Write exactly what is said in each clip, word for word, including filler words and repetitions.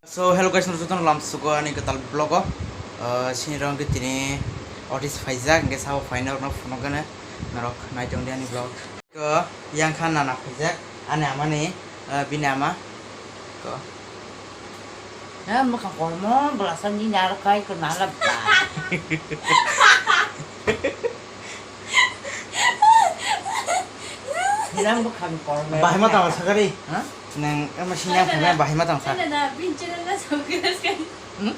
So hello guys, norok jotono lamsugo ani kwtal vlog o. Ah, sini rong ke tini office phaijak, hingke sabo phaina rokno phunukgano norok naitung di ani vlog. Ko yang kha nana phaijak ani amani, ah, bini ama. Ko. Ya, mwkhang kormo, bwlasa ni naro kai ko nala ba. Hinang mwkhang kormo. Bahai ma tong sakari. Ha? Nang ama sinyang phaimani bahai ma tong sa. Nana, bin channel na subscribe kai. Hmm?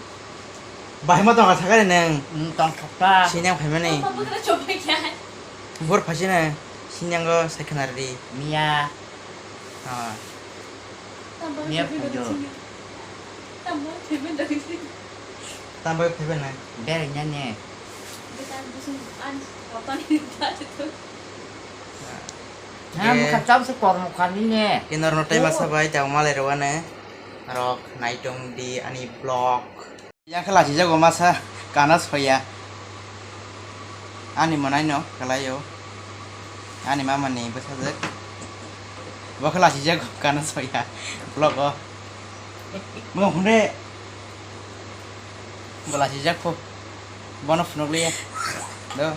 Bahai ma tong sakari nang. Hmm, tong thokta. Sinyang phaimani. Apa bukan coba ya? Bor phasina sinyango saikhanar di. Miya. Ah. Miya pujo. Tambai phaiba na. Berai na ne. Ha, mukha cham se kor mukha ni ne. Kinor no taima sabai ta malai rwani. Rok naitung di ani vlog. Yang khe lachijago masa kana soya. Ani mwnaino kwlaio. Ani mamani bwsajwk. Bo khe lachijago kana soya vlog o. Mo hunde. Bo lachijak kho. Bono phunukliya. Do.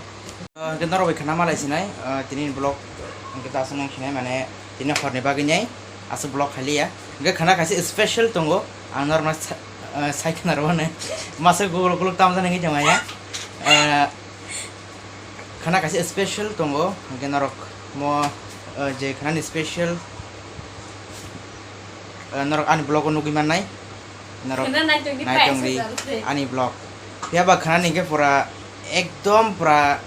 Hwnkhe norok bai khna malai sinai, ah, tini vlog hwnkhe ta aswk nang khinai mane tini horni bagwi nai aswk vlog khailiya. Hwnkhe khna kaisa special tongo, ang norokno sa-, ah, sai khna rwmani. Masa guluk guluk tamjani wngwi tongmaya. Ah, khna kaisa special tongo, hwnkhe norok mo, ah, je khnani special, ah, norok ani vlog o nugwi mannai. Norok khna naitongdi, naitongdi ani vlog. Phiya ba khnani hwnkhe pura ekdom pura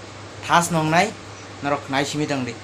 thas nongnai, norok khnai simi tongdi.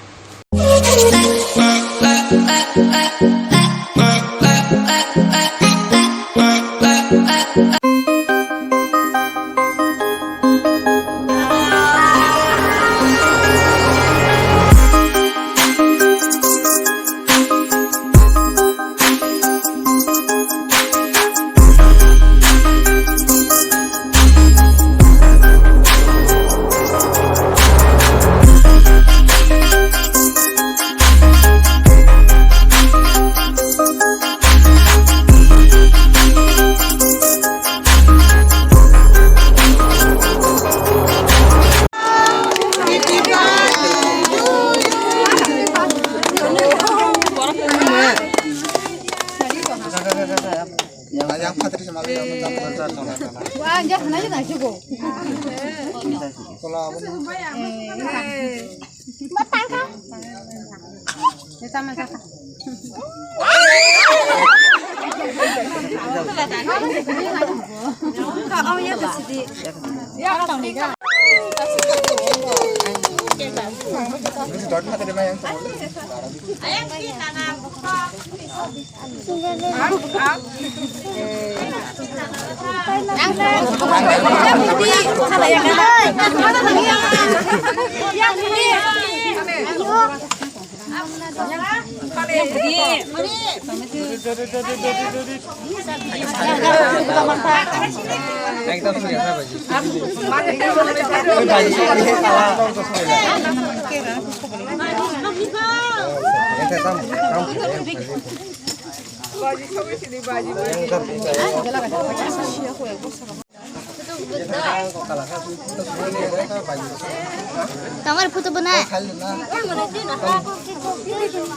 Tamar photo bana.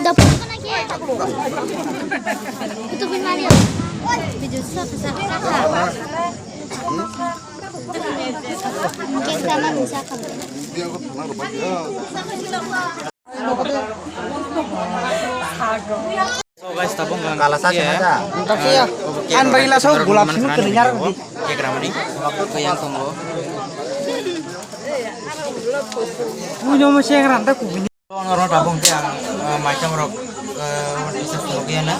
Da photo bana ke? Photo bin mari. Video sa sa sa. Ke tamar sa ka. So guys, tabung kala sa sina da. An bagila so gulap sini kelinyar di. Cake ramani. Ko yang tongo. Pujo mo cake randa kubini. Ono ro tabung te ang, ah, maitam rok, ah, isa phunukya na.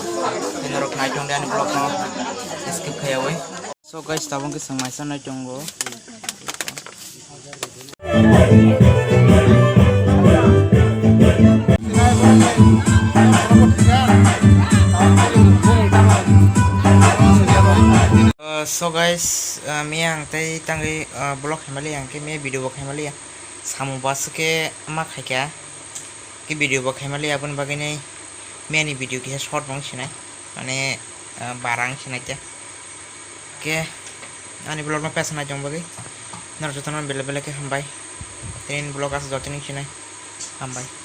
Tini rok naitung de ani vlog no skip khaya we. So guys, tabung ke sengmaisa nai tongo. Uh, so guys, uh, miyang tei tangwi, uh, vlog khaimali ang khe miya video bo khaimali ya. Samung bus ke ma khaikha. Ke video bo khaimali aboni bagwi nai miyani video kisa short bang sinai. Mane, uh, barang sinai te. Khe ani vlog no pesa nai tong bagwi norok jotono belai belai khe hambai. Tini vlog aswk joto ni sinai hambai.